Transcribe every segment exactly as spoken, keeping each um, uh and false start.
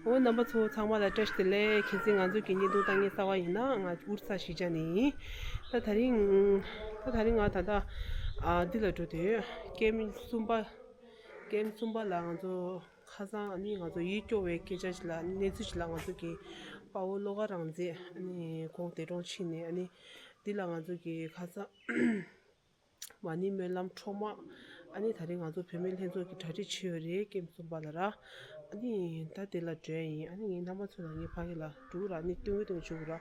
འོ། རྣམ་པ་ཚོ་ཚང་མ་ལ་བཀྲ་ཤིས་བདེ་ལེགས། ཁྱེད་ཚོས་ང་ཚོ་གི་བརྙན་ཐུང་ལྟ་མཁན་གསར་པ་ཡིན་ན། ང་ཨུ་རི་ས་གཞིས་ཆགས་ནས་ཡིན། ད་དེ་རིང་ད་དེ་རིང་ང་ད་ལྟ་ཨ་འདི་ལ་འགྲོ་དུས། ཀེམ་གསུམ་པ། ཀེམ་གསུམ་པ་ལ་ང་ཚོ་ཁ་སང་ཨ་ནི་ང་ཚོ་ཡིད་སྐྱོ་བའི་སྐད་ཆ་ཞིག་ལ། གནས་ཚུལ་ཞིག་ལ། ང་ཚོ་གི་དཔའ་བོ་བློ་དགའ་རང་བཙན་ཨ་ནི་ཁོང་འདས་གྲོངས་ཕྱིན་ནས། ཨ་ནི་འདི་ལ་ང་ཚོ་གི་ཁ་སང་མ་ཎི་སྨོན་ལམ་འཕྲོ་མ། ཨ་ནི་དེ་རིང་ང་ཚོ་བུད་མེད་ལྷན་ཚོགས་ཀྱི་གྲ་སྒྲིག་བྱས་ཡོད་རེད། ཀེམ་གསུམ་པ་ལ་ར། ཨ་ནི་ད་དེ་ལ་འགྲོ་ཡ་ཡིན། ཨ་ནི་ངའི་རྣམ་པ་ཚོ་ལ་ངའི་ཕ་གི་ལ་འགྲོ་ར། ཨ་ནི་སྟོན་གི་སྟོན་བཅུག་ར།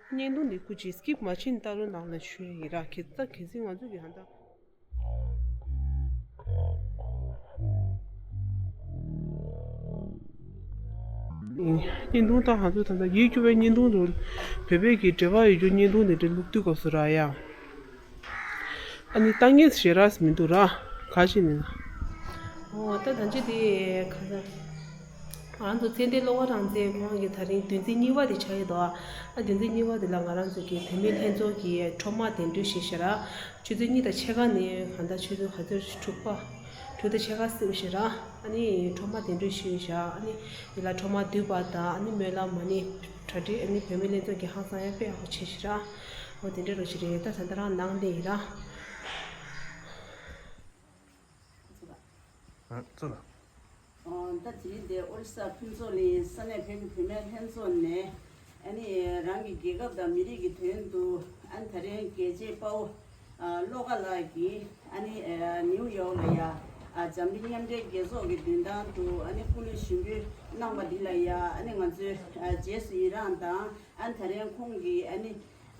བརྙན་ཐུང་འདི་སྐུ་མཁྱེན་སི་ཀིབ་མ་བྱེད་ནས་ལྟ་རོགས་གནང་ལབ་ཞུ་ཡ་ཡིན་ར། ཁྱེད་ད་གལ་སྲིད་ང་ཚོ་གི་ཧ་ད། བརྙན་ཐུང་ད་ང་ཚོ་ད་ལྟ་ཡིད་སྐྱོ་བའི་བརྙན་ཐུང་དུ། བོད་པའི་གི་འབྲེལ་བ་ཡོད་རྒྱུ་བརྙན་ཐུང་དེ་འདྲ་བླུག་དུས་སྐབས་སུ་ར་ཡ། ཨ་ནི་ལྟ་མཁན་ཞེ་དྲགས་མི་འདུག་ར། ག་ཅི་ནས་ན། འོ། ད་ད་ཅི་དེ་ག་ས། ང་ཚོ་ཚེ་འདས་བློ་དགའ་རང་བཙན་ཁོང་གི་དེ་རིང་བདུན་ཚིགས་གཉིས་པ་དེ་ཆགས་ཀྱི་འདུག་ཨ། བདུན་ཚིགས་གཉིས་པ་དེ་ལ་ང་རང་ཚོ་གི་བུད་མེད་ལྷན་ཚོགས་ཀྱི་འཕྲོ་མ་གདན་འདྲེན་ཞུས་ཤག་ར། ཆུ་ཚོད་གཉིས་དང་ཕྱེད་ཀ་ནས་གང་ལྟར་ཆུ་ཚོད་ག་ཚོད། དྲུག་པ། དྲུག་དང་ཕྱེད་ཀ་ཙམ་ཞིག་ར། ཨ་ནི་འཕྲོ་མ་གདན་འདྲེན་ཞུས་ཤག་ཨ་ནི་འདི་ལ་འཕྲོ་མ་བསྡུས་པ་དང་། ཨ་ནི་སྨོན་ལམ། ཨ་ནི་གྲ་སྒྲིག། ཨ་ནི་བུད་མེད་ལྷན་ཚོགས་ཀྱི་ཧང་སང་ཡ་དཔེ་ཡག་པོ་བྱས་ཤག་ར། འོ། དེ་འདྲ་རོ་ཞིག་རེད། ད་ད་ལྟ་རང་ནང་བསྡད་ཡིན་ར། ཨ། ཙོ་ལ། ཨོ། ད་དེ་རིང་འདི་ཨོ་རི་ས་ཕུན་ཚོགས་གླིང་ས་གནས་བོད་ཀྱི་བུད་མེད་ལྷན་ཚོགས་ནས། ཨ་ནི་རང་གི་རྒྱལ་ཁབ་དང་མི་རིགས་ཀྱི་དོན་དུ། ཨ་ནི་དེ་རིང་རྒྱལ་གཅེས་དཔའ་བོ་ཨ་བློ་དགའ་ལགས་ཀྱིས། ཨ་ནི་ཨ་ནིའུ་ཡོག་ལ་ཡ། ཨ་འཛམ་གླིང་མཉམ་འབྲེལ་རྒྱལ་ཚོགས་ཀྱི་མདུན་ཐང་དུ། ཨ་ནི་སྐུ་ལུས་ཞུགས་འབུལ་གནང་བ་འདི་ལ་ཡ། ཨ་ནི་ང་ཚོས་ཨ་རྗེས་སུ་ཡི་རངས་དང་། ཨ་ནི་དེ་རིང་ཁོང་གིས་ཨ་ནི་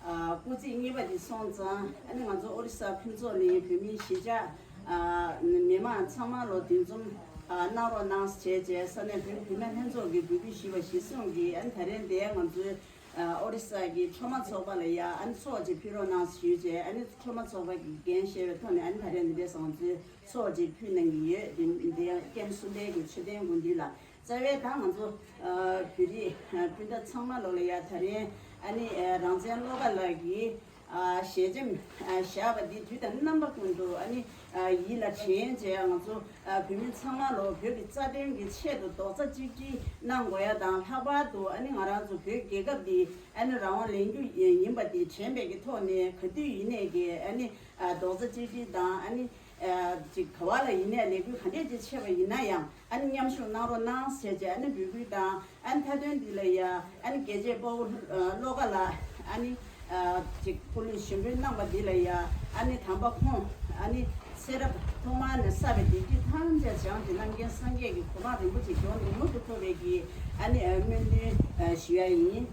ཨ་སྐུ་ཚེ་གཉིས་པ་འདི་སོང་ཙང་། ཨ་ནི་ང་ཚོ་ཨོ་རི་ས་ཕུན་ཚོགས་གླིང་བོད་མིའི་གཞིས་ཆགས་ཨ་མི་མང་ཚང་མ་ལོ་འདུ་འཛོམས་ཨ་གནང་རོགས་གནང་ཟེར་བྱས་བྱས། ས་གནས་བོད་བུད་མེད་ལྷན་ཚོགས་ཀྱི་འབོད་སྐུལ་ཞུས་པ་གཞིར་བཟུང་གིས། ཨ་ནི་ད་རེས་འདིར་ང་ཚོའི་ཨ་ཨོ་རི་ས་གི་ཁྲོམ་མ་ཚོགས་པ་ལ་ཡ། ཨ་ནི་ཚོགས་ཅིག་ཕུལ་རོགས་གནང་ཞུས་བྱས། ཨ་ནི་ཁྲོམ་མ་ཚོགས་པ་གི་འགན་བཞེས་པའི་ཐོག་ནས། ཨ་ནི་ད་རེས་འདི་འདྲས་ང་ཚོའི་ཚོགས་ཅིག་ཕུལ་གནང་གི་ཡོད། འདི་འདི་ཀེམ་གསུམ་པའི་གི་མཆོད་རྟེན་དགོན་འདི་ལ། རྩ་བའི་ད་ང་ཚོ་ཨ་བོད་རིགས་ཨ་སྤུན་ཟླ་ཚང་མ་ལོ་ལ་ཡ། ད་རིང་ཨ་ནི་ཨ་རང་བཙན་བློ་དགའ་ལགས་ཀྱིས་ཨ་ཞལ་ཆེམས་ཨ་བཞག་པ་འདི་དུས་དང་རྣམ་པ་ཀུན་ཏུ་ཨ་ནི་ཨ་ཡིད་ལ་དྲན་བྱས། ང་ཚོ་ཨ་བོད་མི་ཚང་མ་ལོ་བོད་ཀྱི་རྩ་དོན་གྱི་ཆེད་དུ་རྡོག་རྩ་གཅིག་སྒྲིལ་གནང་དགོས་ཡ་དང་། ལྷག་པར་དུ་ཨ་ནི་ང་རང་ཚོ་བོད་རྒྱལ་ཁབ་འདི་ཨ་ནི་རང་དབང་ལེན་རྒྱུ་ཡིན་པ་འདི་དྲན་པའི་གི་ཐོག་ནས། ག་དུས་ཡིན་ནས་ཀྱི་ཨ་ནི་ཨ་རྡོག་རྩ་གཅིག་སྒྲིལ་དང་། ཨ་ནི་ཨ་ཅིག་ག་བ་ལ་ཡིན་ནས་ལས་འགུལ་ག་འདྲས་ཅིག་ཆེ་བ་ཡིན་ན་ཡང་། ཨ་ནི་མཉམ་ཞུགས་གནང་རོགས་གནང་ཟེར་བྱས། ཨ་ནི་འབོད་སྐུལ་དང་། ཨ་ནི་མཐའ་དོན་འདི་ལ་ཡ། ཨ་ནི་རྒྱལ་གཅེས་དཔའ་བོ་ཨ་བློ་དགའ་ལགས། ཨ་ནི་ཨ་ཅིག་སྐུ་ལུས་ཞུགས་འབུལ་གནང་བ་འདི་ལ་ཡ། ཨ་ནི་དམ་པ་ཁོང་ཨ་ནི་ཚེ་རབས་ཐོག་མ་ནས་བསགས་པའི་སྡིག་སྒྲིབ་ཐམས་ཅད་སྦྱངས་ཏེ། རྣམ་མཁྱེན་སངས་རྒྱས་ཀྱི་གོ་འཕང་རིན་པོ་ཆེ་མགྱོགས་མྱུར་དུ་ཐོབ་པའི་གི་ཨ་ནི་ཨ་སྨོན་འདུན་ཨ་ཞུ་ཡ་ཡིན།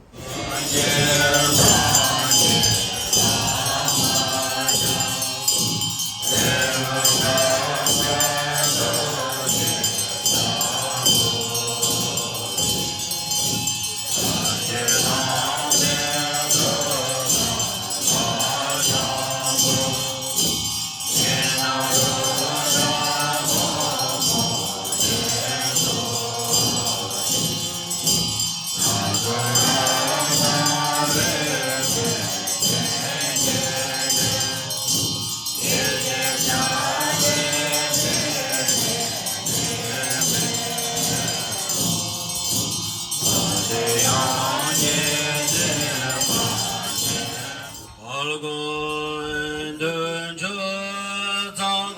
ཕར་གོང་དུ་ཆོས་ཚང་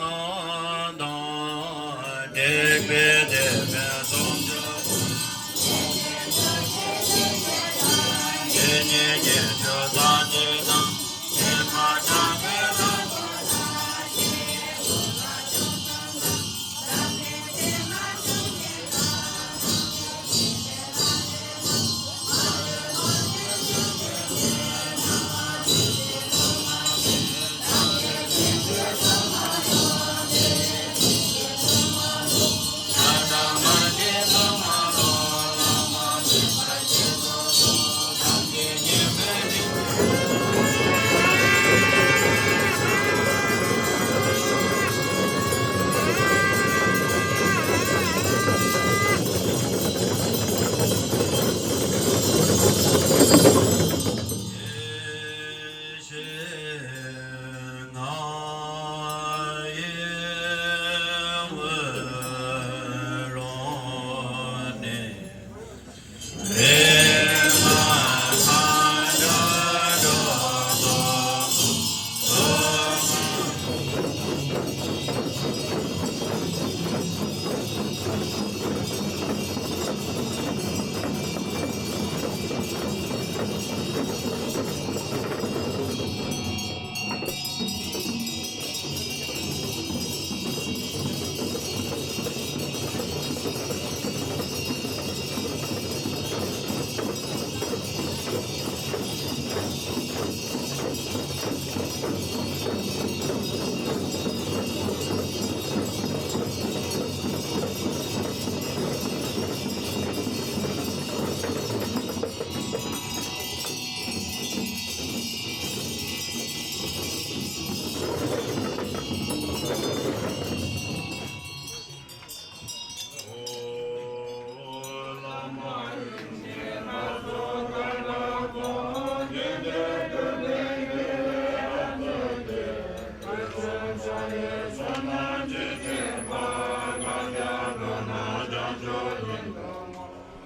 དང་། དྲེགས་པའི་དེ་མེད་སུམ་ཅུ། ཇི་སྙེད་དཀོན་མཆོག་ཐམས་ཅད་དང་།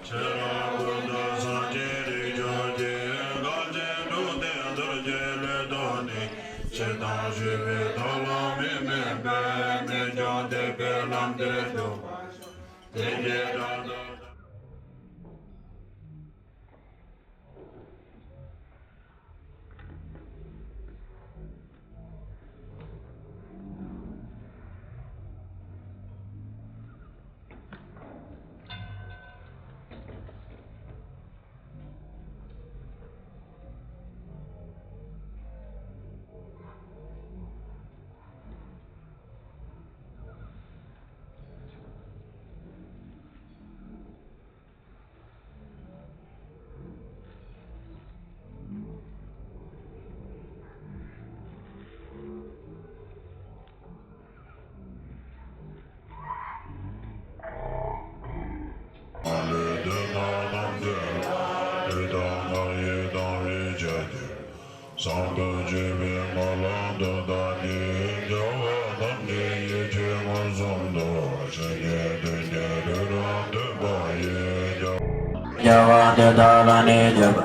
ཆེ་རབ་ཀུན་ཏུ་སངས་རྒྱས་རིགས་ཀྱང་ཀྱེ། གང་ཕྱིར་འགྲོ་དོན་མཐར་གྱུར་ལུས་དང་ནི། ཆེ་དང་ཞི་བའི་ཐབས་ལ་མི་དམིགས་པས། མིག་ཀྱང་འདོད་པའི་ལམ་དེར་འཇུག་པར་ཤོག་དེ་སྐད་བསྒྲགས་ཏེ། ལུས་འདི་དག་ཐམས་ཅད་ལ། ལུས་དང་ངག་ཡིད་དང་བའི་ཆ་གྱུར། བཟང་པོ་སྤྱོད་པའི་སྨོན་ལམ་དུ་བཏང་སྟེ། རྒྱལ་བ་ཐམས་ཅད་ཡིད་ཆེས་མངོན་སུམ་དུ། སེམས་ཅན་དོན་གྱི་དུས་རབ་བསྟུན་པ་ཡི། རྒྱལ་བ་དེ་དག་ལ་ནི་བརྗོད་པ།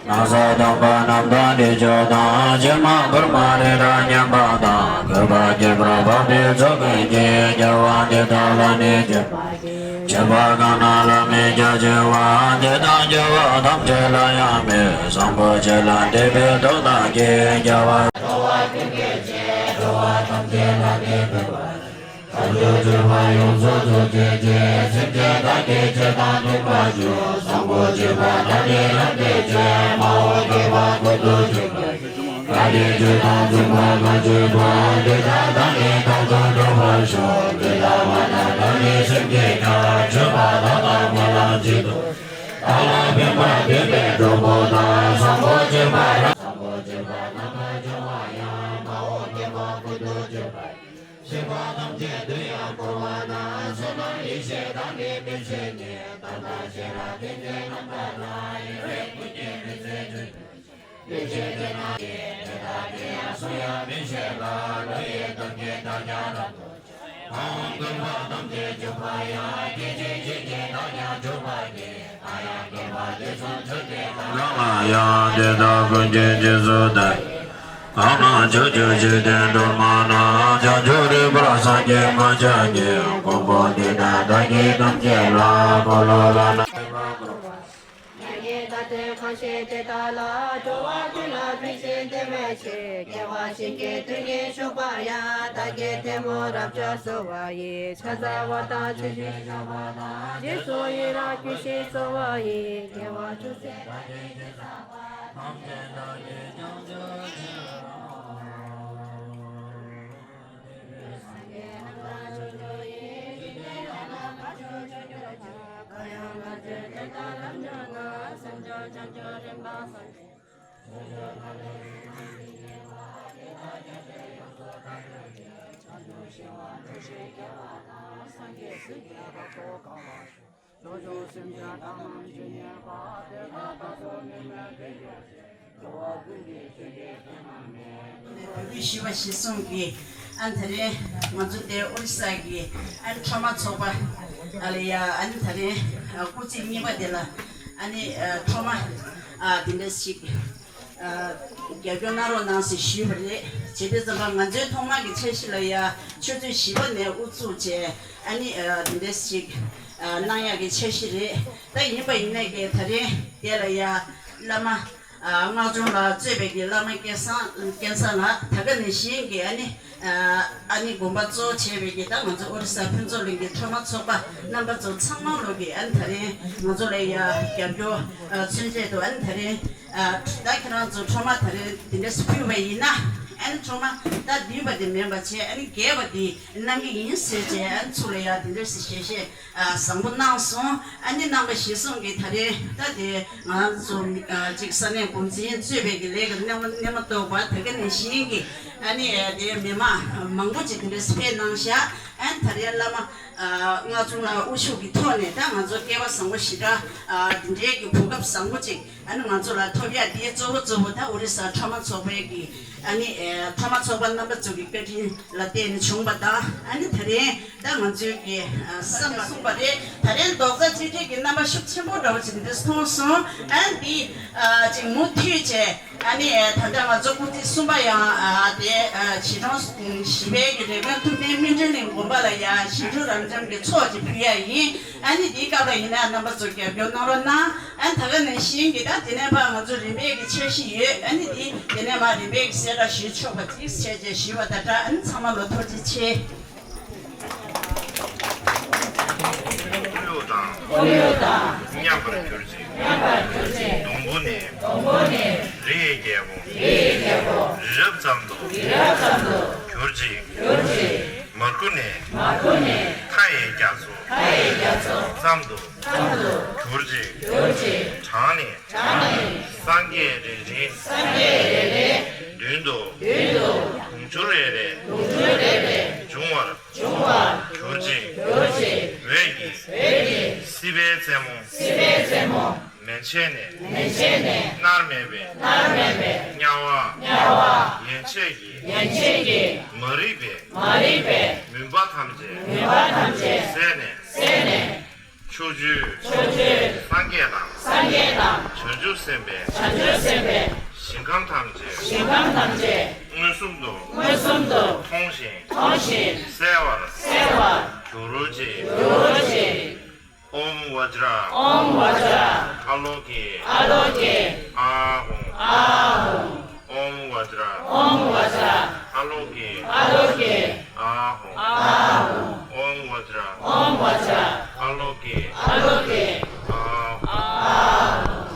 ན་བཟའ་གདོང་པ་རྣམས་དང་དྲི་ཆབ་དང་། ཕྱེ་མ་ཕུར་མ་རི་དྭགས་ཉམས་པ་དང་། གོས་པ་ཁྱད་པར་འཕགས་པའི་ཚོགས་ཀུན་གྱིས། རྒྱལ་བ་དེ་དག་ལ་ནི་བརྗོད་པ། མཆོད་པ་གང་རྣམས་ལ་མི་བརྒྱ་བྱེད་པ། དེ་དག་རྒྱལ་བ་ཐམས་ཅད་ལ་ཡང་མོས། བཟང་པོ་སྤྱོད་ལ་འདྲེས་པའི་མདོག་དང་བཅས། རྒྱལ་བ་འགྲོ་བ་ཀུན་གྱི་རྗེ། འགྲོ་བ་ཐམས་ཅད་ལ་ནི་བསྟོད་པ། བྱང་ཆུབ་སྤྱོད་པ་ཡོངས་སུ་རྫོགས་བྱེད་ཅིང་། སེམས་ཅན་དག་གི་ཆོས་དང་མཐུན་པར་ཤོག་བཟང་པོ་སྤྱོད་པ་རྣམས་ནི་ལམ་སྟོན་བྱེད། མ་འོངས་སྐྱེ་བ་ཀུན་ཏུ་སྤྱོད་པ། བཀའ་དྲིན་ཆོས་དང་མཚུངས་པར་གང་སྤྱོད་པ། འདི་དག་བདག་ནི་དམ་དུ་འགྲོ་བར་ཤོག་འདི་ལྟ་བ་ན་བདག་ནི་སེམས་བསྐྱེད་ཀྱང་། སྤྱོད་པ་དག་དང་སྨོན་ལམ་གཅིག་ཏུ། བདག་ལ་ཕན་པ་འདོད་པའི་གྲོགས་པོ་དག་བཟང་པོ་སྤྱོད་པ་རྣམས། བཟང་པོ་སྤྱོད་པ་རྣམས་ལ་སྦྱོར་བ་ཡང་། མ་འོངས་སྐྱེ་བ་ཀུན་ཏུ་སྤྱོད་པ། སེམས་པ་ཐམས་ཅད་དུ་ཡང་བསྐོར་བ་ན། བསོད་ནམས་ཡེ་ཤེས་དང་ནི་མི་ཕྱེད་ནས། དམ་པ་ཤེས་རབ་ཏིང་ངེ་རྣམ་དག་ལ། ཡུལ་ལས་ཀུན་གྱི་མི་ཚེ་གྲོལ། ཡེ་ཤེས་ཅན་རྣམས་ཀྱིས། དེ་དག་དེ་ཡང་སུ་ཡང་མི་ཤེས་ལ། བློ་ཡི་སྟོབས་ཀྱིས་བདག་ཀྱང་རབ་ཏུ་འཇོམས། མ་འོངས་སྐྱེ་བ་ཐམས་ཅད་འཇོམས་པ་ཡང་། སྐྱེ་འཆི་གཞི་གི་བདག་ཀྱང་འཇོམས་པ་ཉིད། ད་ཡང་བསྐལ་པ་དུས་གསུམ་འཚོ་བྱེད་དང་། རང་ལ་ཡང་དེ་དག་ཀུན་གྱི་རྗེས་སུ་བདག་གང་ན་ཕྱོགས་བཅུའི་འཇིག་རྟེན་སྒྲོན་མ་རྣམས། བྱང་ཆུབ་རིག་པར་སངས་རྒྱས་མ་ཆགས་ཉིད། མགོན་པོ་འདི་དག་བདག་གིས་ཐམས་ཅད་ལ། འཁོར་ལོ་བླ་ན། མྱ་ངན་འདའ་སྟོན་གང་བཞེད་དེ་དག་ལ། འགྲོ་བ་ཀུན་ལ་ཕན་ཕྱིར་བདེ་བའི་ཕྱིར། རྒྱལ་བ་སེང་གེའི་དོན་ཉིད་ཕྱུག་པ་ཡང་། བདག་གིས་ཐལ་མོ་རབ་སྦྱར་གསོལ་བ་ཡི། ཕྱག་འཚལ་བ་དང་མཆོད་ཅིང་བཤགས་པ་དང་། རྗེས་སུ་ཡི་རང་བསྐུལ་ཞིང་གསོལ་བ་ཡི། རྒྱལ་བ་ཅུང་ཟད་བདག་གིས་ཞེ་ས་པ། ཐམས་ཅད་བདག་གིས་ཀྱང་བྱ་ཕྱིར་རོ། སངས་རྒྱས་རྣམས་ལ་ཕྱོགས་བཅུ་ཡི། འཇིག་རྟེན་ལྷ་དང་མ་གྱུར་ཕྱོགས་བཅུར་གྱུར། འཁོར་ཡང་མ་གྱུར་དེ་དག་ལམ་བྱུང་ན། སེམས་མཆོག་བྱང་ཆུབ་རིམ་པར་སངས་རྒྱས། ཕྱོགས་བཅུ་ཁམས་དང་ཡུལ་ཀུན་གྱི་དགེ་བ། དེ་དག་ཐམས་ཅད་ཡོངས་སུ་དག་པར་ཤོག་བྱང་ཆུབ་ཤིང་རྟ་ལོངས་སྤྱོད་རྒྱལ་བ་དང་། སངས་རྒྱས་སྲས་ཀྱི་རབ་ཏུ་གང་བར་ཤོག་ཕྱོགས་བཅུའི་སེམས་ཅན་དག་རྣམས་ཇི་སྙེད་པ། དེ་དག་བདག་སོགས་མི་མོས་པའི་ཡོ་བྱད། འགྲོ་བ་ཀུན་གྱི་ཆོས་ཀྱི་མཐུན་རྣམས་ནི། བོད་ཀྱི་ཞི་བ་ཞི་གསུམ་གྱི་ཨ་ནི་དེ་རིང་ང་ཚོ་འདིར་ཨོ་རི་ས་གི་ཨ་ནི་ཁྲོས་མ་ཚོགས་པ་ཨ་ལ་ཡ་ཨ་ནི་དེ་རིང་ཨ་སྐུ་ཚེས་གཉིས་པ་དེ་ལ་ཨ་ནི་ཨ་ཁྲོས་མ་ཨ་དེ་འདྲ་ཞིག་ཨ་རྒྱབ་སྐྱོར་གནང་རོགས་གནང་ཟེར་ཞུས་པ་རེད། བྱས་དུས་ཙམ་པ་ང་ཚོའི་ཐོག་མ་གི་འཆར་གཞི་ལ་ཡ་ཆུ་ཚོད་བཞི་པ་ནས་དབུ་ཚུགས་བྱས་ཨ་ནི་ཨ་དེ་འདྲ་ཞིག་ཨ་གནང་ཡག་གི་འཆར་གཞི་རེད། ད་ཡིན་པ་ཡིན་ནའི་གི་དེ་རིང་དེ་ལ་ཡ་བླ་མ། ཨ་སྔགས་སྐྱོང་ལ་གཙོས་པའི་གི་བླ་མ་སྐལ་བཟང་སྐལ་བཟང་ལགས་ད་ག་ནང་བཞིན་གྱི་ཨ་ནི་ཨ་ནི་དགོངས་པ་གཙོ་བོ་བྱས་པའི་གི་ད་ང་ཚོ་ཨོ་རི་ས་ཕུན་ཚོགས་གླིང་གི་ཁྲོས་མ་ཚོགས་པ་རྣམ་པ་ཚོ་ཚང་མ་ལོ་གི་ཨ་ནི་ད་རིང་ང་ཚོ་ལ་ཡ་རྒྱབ་སྐྱོར་མཚོན་ཆེད་དུ་ཨ་ནི་ད་རིང་ད་ཁྱེད་རང་ཚོ་ཁྲོས་མ་ད་རིང་དེ་འདྲས་སུ་ཕུལ་བ་ཡིན་ན་ཨ་ནི་ཁྲོས་མ་ད་བདུན་པ་དེ་མིན་པ་བྱས་ཨ་ནི་བརྒྱད་པ་དེ་གནང་གི་ཡིན་ཟེར་བྱས་ཨ་ནི་ཚུར་ལ་ཡ་དེ་འདྲས་སུ་ཞལ་བཞེས། ཨ་བཟང་པོ་གནང་སོང་། ཨ་ནི་གནང་བ་གཞིར་བཟུང་གིས་ད་རེས་ད་དེ་ང་ཚོ་ཨ་གཅིག་ས་གནས་འགོ་འཛིན་གཙོས་པའི་གི་ལས་ཀྱི་སྣེ་མོ་སྣེ་མོ་གཏོགས་པ་ད་ག་ནང་བཞིན་གྱི་ ཨ་ནི་དེ་མི་མང་མང་པོ་ཅིག་དེ་འདྲའི་ཕེབས་གནང་ཤག་ཨ་ནི་ད་རེས་བླ་མ་ཨ་རྔ་ཆུང་ལགས་དབུ་བཞུགས་ཀྱི་ཐོག་ནས་ད་ང་ཚོ་སྐལ་བ་བཟང་པོ་ཞེ་དྲག་ཨ་འདི་འདྲའི་གི་གོ་སྐབས་བཟང་པོ་ཅིག་ཨ་ནི་ང་ཚོ་ལ་ཐོབ་ཡག་འདི་གཙོ་བོ་གཙོ་བོ་ད་ཨོ་རི་ས་ཁྲོམ་ཚོགས་པའི་གི་ཨ་ནི་ཨ་ཁྲོམ་ཚོགས་པ་རྣམ་པ་ཚོ་གི་བཀའ་དྲིན་ལ་བརྟེན་ནས་བྱུང་བ་དང་། ཨ་ནི་ད་རེས་ད་ང་ཚོའི་གི་ཨ་བསམ་ལ་གསུངས་པ་རེད། ད་རེས་རྡོག་རྩ་གཅིག་སྒྲིལ་གྱི་རྣམ་པ་ཤུགས་ཆེན་པོ་འདྲ་བོ་ཅིག་འདི་མཐོང་སོང་། ཨ་ནི་འདི་ཨ་ཅིག་མུ་མཐུད་བྱས། ཨ་ནི་ད་ལྟ་ང་ཚོ་སྐུ་ཚེ་གསུམ་པ་ཡང་ཨ་དེ་ཨ་གཞིས་གྲོང་བཞི་པའི་གི་རེ་སྐོན་ཐུབ་བསྟན་སྨིན་གྲོལ་གླིང་དགོན་པ་ལ་ཡང་ཞིང་ཕྲུག་རབ་འབྱམས་ཀྱི་ཚོགས་ཅིག་ཕུལ་ཡ་ཡིན། ཨ་ནི་འདིའི་སྐབས་ལ་ཡིན་ན་རྣམ་པ་ཚོ་རྒྱབ་སྐྱོར་གནང་རོགས་གནང་། ཨ་ནི་ད་ག་ནང་བཞིན་གྱི་ད་དེ་ནས་ཕར་ང་ཚོ་རིམ་པས་ཀྱི་འཆར་གཞི་ཡོད། ཨ་ནི་འདི་དེ་ནས་མར་རིམ་པས་ཀྱི་གསལ་བསྒྲགས་ཞུས་ཆོག་པ་ཅིག་བྱས་རྗེས་ཞུས་པ་ད་ལྟ། ཨ་ནི་ཚང་མ་ལ་ཐུགས་རྗེ་ཆེ། ཁོར་ཡུག་དང་། ཁོར་ཡུག་དང་། མཉམ་པར་གྱུར་ཅིག་མཉམ་པར་གྱུར་ཅིག་སྡོང་པོ་ནི། སྡོང་པོ་ནི། རི་ཡི་རྒྱལ་པོ། རི་ཡི་རྒྱལ་པོ། རི་རབ་ཙམ་དུ། རི་རབ་ཙམ་དུ། གྱུར་ཅིག་གྱུར་ཅིག་མར་ཁུ་ནི། མར་ཁུ་ནི། མཐའ་ཡི་རྒྱ་མཚོ། མཐའ་ཡི་རྒྱ་མཚོ། ཙམ་དུ། ཙམ་དུ། གྱུར་ཅིག་གྱུར་ཅིག་གྲངས་ནི། གྲངས་ནི། སངས་རྒྱས་རེ་རེའི། སངས་རྒྱས་རེ་རེའི། མདུན་དུ། མདུན་དུ། དུང་ཕྱུར་རེ་རེ། དུང་ཕྱུར་རེ་རེ། འབྱུང་བར། འབྱུང་བར། གྱུར་ཅིག་གྱུར་ཅིག་འོད་ཀྱིས། འོད་ཀྱིས། སྲིད་པའི་རྩེ་མོ། སྲིད་པའི་རྩེ་མོ། མན་ཆད་ནས། མན་ཆད་ནས། མནར་མེད་པའི། མནར་མེད་པའི། དམྱལ་བ། དམྱལ་བ། ཡན་ཆད་ཀྱི། ཡན་ཆད་ཀྱི། མ་རིག་པའི། མ་རིག་པའི། མུན་པ་ཐམས་ཅད། མུན་པ་ཐམས་ཅད། བསལ་ནས། བསལ་ནས། ཕྱོགས་བཅུའི། ཕྱོགས་བཅུའི། སངས་རྒྱས་དང་། སངས་རྒྱས་དང་། བྱང་ཆུབ་སེམས་དཔའི། བྱང་ཆུབ་སེམས་དཔའི། ཞིང་ཁམས་ཐམས་ཅད། ཞིང་ཁམས་ཐམས་ཅད། མངོན་སུམ་དུ། མངོན་སུམ་དུ། མཐོང་ཞིང་། མཐོང་ཞིང་། གསལ་བར། གསལ་བར། གྱུར་ཅིག་གྱུར་ཅིག་ཨོཾ་བཛྲ། ཨོཾ་བཛྲ། ཨ་ལོ་ཀེ། ཨ་ལོ་ཀེ། ཨཱཿཧཱུྃ། ཨཱཿཧཱུྃ། ཨོཾ་བཛྲ། ཨོཾ་བཛྲ། ཨ་ལོ་ཀེ། ཨ་ལོ་ཀེ། ཨཱཿཧཱུྃ། ཨཱཿཧཱུྃ། ཨོཾ་བཛྲ། ཨོཾ་བཛྲ། ཨ་ལོ་ཀེ། ཨ་ལོ་ཀེ། ཨཱཿཧཱུྃ། ཨཱཿཧཱུྃ།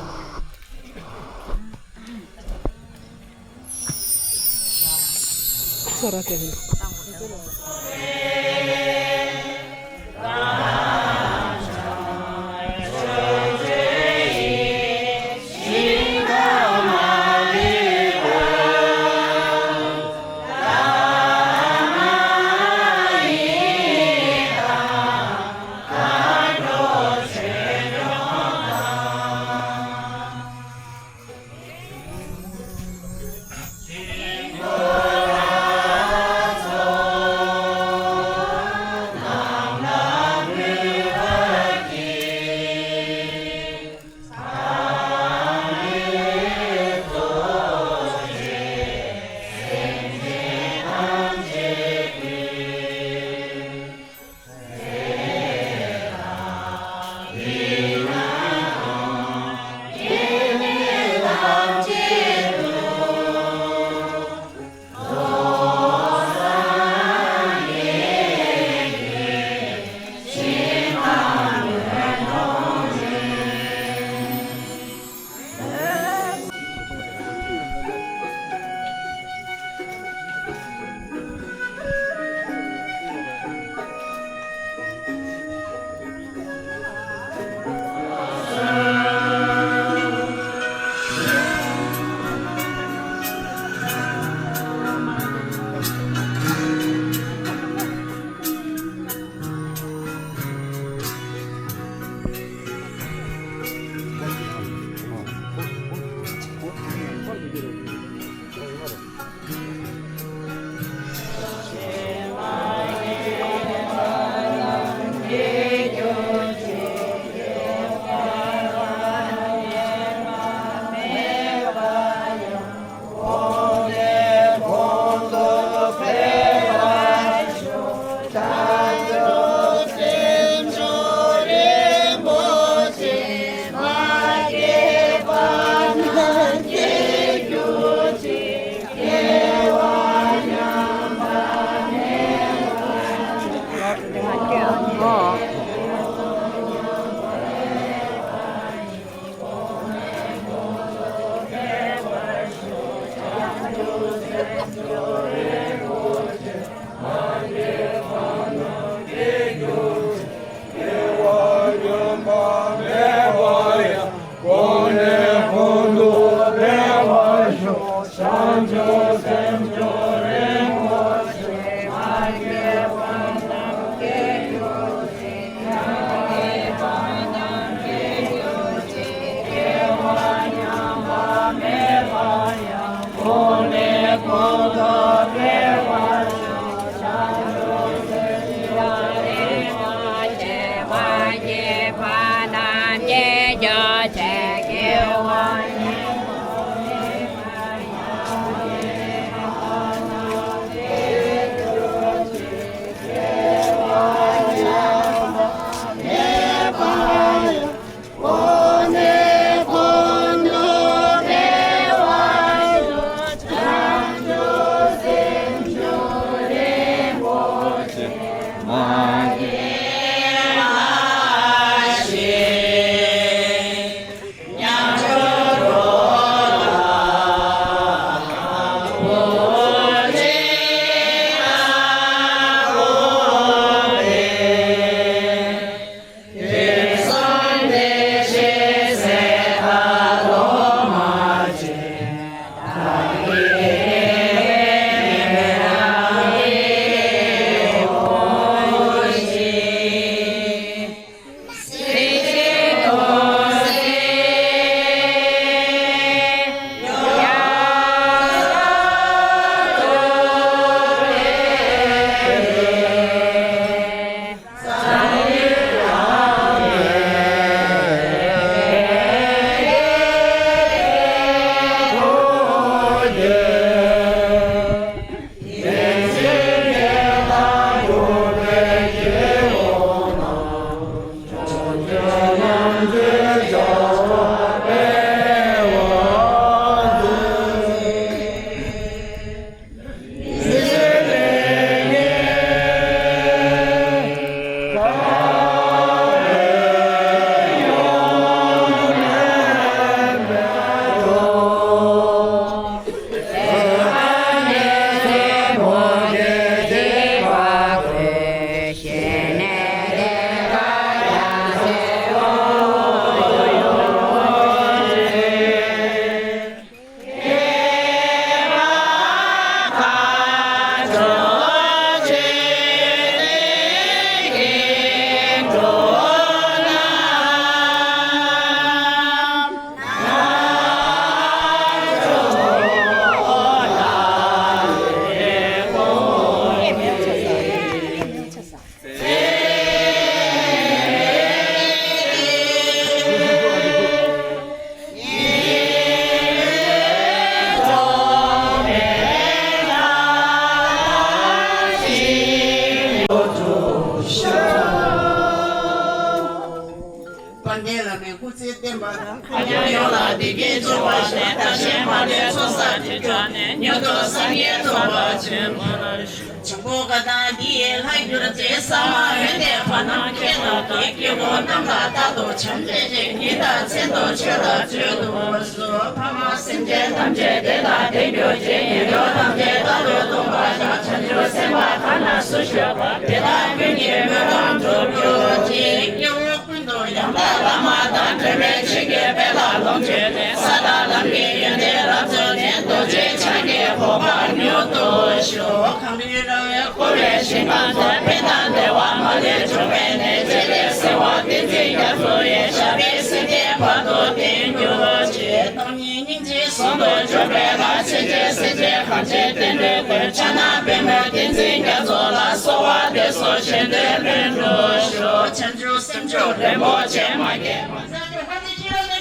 དཔལ་ལྡན་བླ་མའི་སྐུ་ཚེ་བརྟན་པ་དང་། ཐར་རྒྱ་ཡོངས་ལ་བདེ་སྐྱིད་འབྱུང་བ་ཞིག །བདག་གཞན་མ་ལུས་ཚོགས་བསགས་དུས་མཆོག་ནས། མྱུར་དུ་སངས་རྒྱས་ཐོབ་པར་བྱོན་པར་ཞུ། བྱང་ཆུབ་ཀྱི་ཕ་བསྟན་འདི་ཡི་ལྷ་ཡུལ་ཅན། གསང་བ་འོད་ལྡན་ཕ་ནང་ཁྱེད་ལ་བསྟོད། སྐྱེ་བོ་རྣམས་ལ་རྟག་ཏུ་བྱམས་བརྩེ་ཅིང་། ཉིད་དང་མཚན་ཐོགས་ཆོས་ལ་སྤྱོད་དུ་གསོལ། ཕ་མ་སེམས་ཅན་ཐམས་ཅད་བདེ་དང་ལྡན་གྱུར་ཅིག །ངན་འགྲོ་ཐམས་ཅད་རྟག་ཏུ་སྟོངས་པར་ཤོག །བྱང་ཆུབ་སེམས་དཔའ་གང་ན་སུ་བཞུགས་པ། དེ་དག་ཀུན་གྱི་སྨོན་ལམ་འགྲུབ་གྱུར་ཅིག །སྐྱེ་བོ་ཀུན་ཏུ་ཡང་དག་བླ་མ་དང་། གྲོལ་བའི་ཆོས་ཀྱི་དཔལ་ལ་ལོངས་སྤྱོད་ནས། ས་དང་ལམ་གྱི་ཡོན་ཏན་རབ་རྫོགས་ནས། རྡོ་རྗེ་འཆང་གི་གོ་འཕང་མྱུར་དུ་ཞུ། གངས་རིའི་ར་བས་བསྐོར་བའི་ཞིང་ཁམས་དེར། ཕན་དང་བདེ་བ་མ་ལུས་འབྱུང་བའི་གནས། བྱེད་ལས་སེལ་བ་ཏིང་འཛིན་རྒྱ་མཚོ་ཡི། ཞབས་པད་སྲིད་མཐའི་བར་དུ་བརྟན་གྱུར་ཅིག །བདག་ཉིད་སྙིང་རྗེ་ཟུང་དུ་འཇུག་པའི་ལྷ། སེམས་ཅན་སེམས་ཅན་ཐམས་ཅད་བསྟན་འགྲོའི་མགོན། ཕྱག་ན་པདྨོ་ཏིང་འཛིན་རྒྱ་མཚོ་ལ། གསོལ་བ་འདེབས་སོ་གཞན་དོན་ལྷུན་གྲུབ་ཤོག །བྱང་ཆུབ་སེམས་མཆོག་རིན་པོ་ཆེ་མ་སྐྱེས་པ།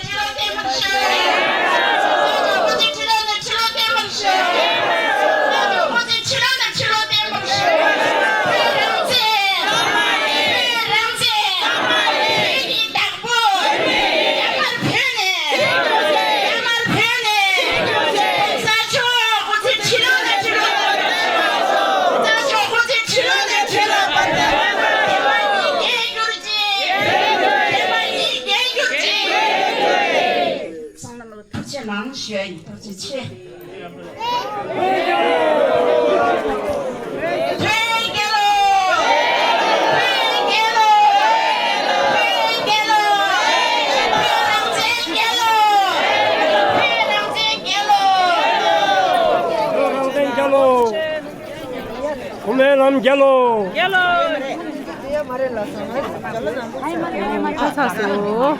ཚང་མ་ལ་ཐུགས་རྗེ་གནང་ཞུ་ཡ་ཡིན། ཐུགས་རྗེ་ཆེ། བོད་རྒྱལ་ལོ། བོད་རྒྱལ་ལོ། བོད་རྒྱལ་ལོ། བོད་རང་བཙན་རྒྱལ་ལོ། བོད་རང་བཙན་རྒྱལ་ལོ། བོད་རང་བཙན་རྒྱལ་ལོ། གོང་མའི་ལམ་རྒྱལ་ལོ། རྒྱལ་ལོ། ཨ་ཡ་མ་རེད་ལ་སོང་ན་རྒྱ་ལོ་ནང་པོ་ཆགས་སོང་།